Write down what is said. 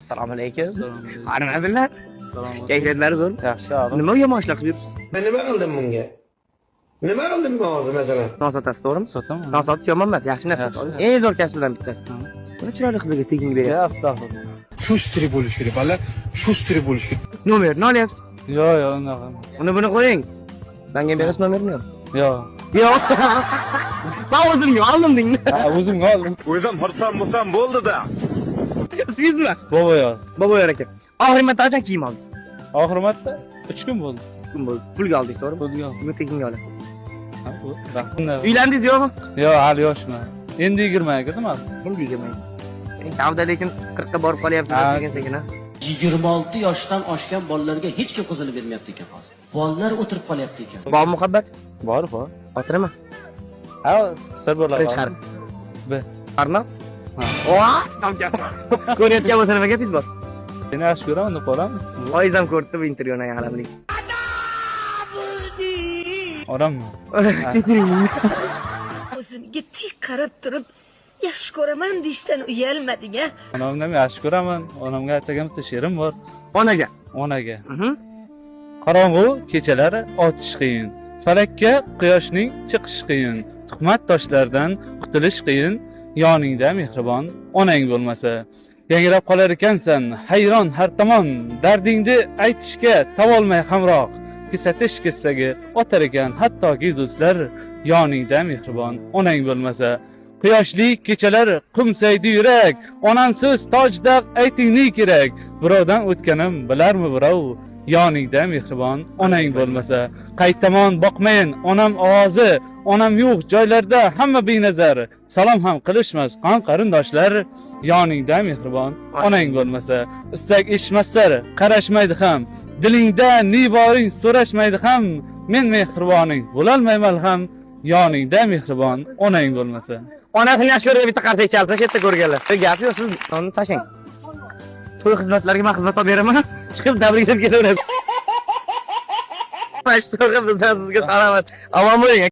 Assalomu alaykum. Qani, kayfiyatlar zo'r. Yaxshi, abi. Nima yomon ishlar qilib yuribsiz? Men nima qildim bunga? Nima qildim men hozir, masalan? Non sotasiz, to'g'rimi? Sotaman. Non sotish yomon emas, yaxshi narsa. Yaxshi. Eng zo'r kasblardan bittasi. Buni chiroyli qizlarga tekinga beryapsiz. Astag'firullah. Шустрый bo'lish kerak, bolalar, шустрый bo'lish kerak. Nomerini olyapsiz. Yo'q, unaqa emas. Uni buni qo'ying. Menga berasiz nomerini yo'q? Yo'q. Yo'q. Men o'zimga oldim deng. Ha, o'zimga oldim. O'zim xursand bo'lsam bo'ldi-da. Ismingiz nima? Boboyor. Boboyor aka. Oxirgi marta qachon kiyim oldingiz? Oxirgi marta 3 kun bo'ldi. 3 kun bo'ldi. Pulga oldingiz, to'g'rimi? Pulga oldim. Bugun tekinga olasiz. Ha, bu. Rahmat. Uylandingiz yo'qmi? Yo'q, hali yoshman. Endi 20 ga kirdim hali. Endi 20. Kavda lekin 40 ga borib qolyapsiz Ha. sekin sekin ha. 26 yoshdan oshgan bolalarga hech kim qizini bermayapti ekan hozir. Bolalar o'tirib qolyapti ekan. Bor muhabbat? Bor, bor. Oti nima? Ha, sir bo'ladi. Birinchi harf. B. Barnoq? Ha. Voh, tamam. Ko'rayotgan bo'lsa nima gapingiz bor? Seni yaxshi ko'raman deb qolamiz. Oyingiz ham ko'rdi bu intervyuni, alamlik. Orammi? Kechiring. O'zimga tik qarab turib, yaxshi ko'raman deyishdan uyalmading a? Onamni ham yaxshi ko'raman. Onamga atagan bitta she'rim bor. Onaga. Onaga. Qorong'u kechalar otish qiyin. Falakka quyoshning chiqishi qiyin. Tuhmat toshlardan qutulish qiyin. Yoningda mehribon onang bo'lmasa. Yangrab qolar ekansan, hayron har tomon. Dardingni aytishga tovolmay hamroh. Kesatish kessagi otar ekan hattoki do'stlar. Yoningda mehribon onang bo'lmasa. Quyoshli kechalar qumsaydi yurak. Onamsiz tojdaq ayting ne kerak? Birovdan o'tganim bilarmi birov? Yoningda mehribon onang bo'lmasa. Qaytamon boqmayin onam ovozi. Onam yo'q joylarda hamma benazar. Salom ham qilishmas qon qarindoshlar. Yoningda mehribon onang bo'lmasa. Istak eshitmaslar, qarashmaydi ham. Dilingda ne boring so'rashmaydi ham. Men mehriboning bo'lolmayman ham. Yoningda mehribon onang bo'lmasa. Onasini yaxshi ko'rgan bitta qarsak chalsa, shu yerda ko'rganlar. Gap yo'q, siz nonni tashlang. To'y xizmatlariga men xizmat olib beraman. Chiqib tabriklab kelaverasiz. Mana shu sovg'a bizdan sizga salomat. Omon bo'ling.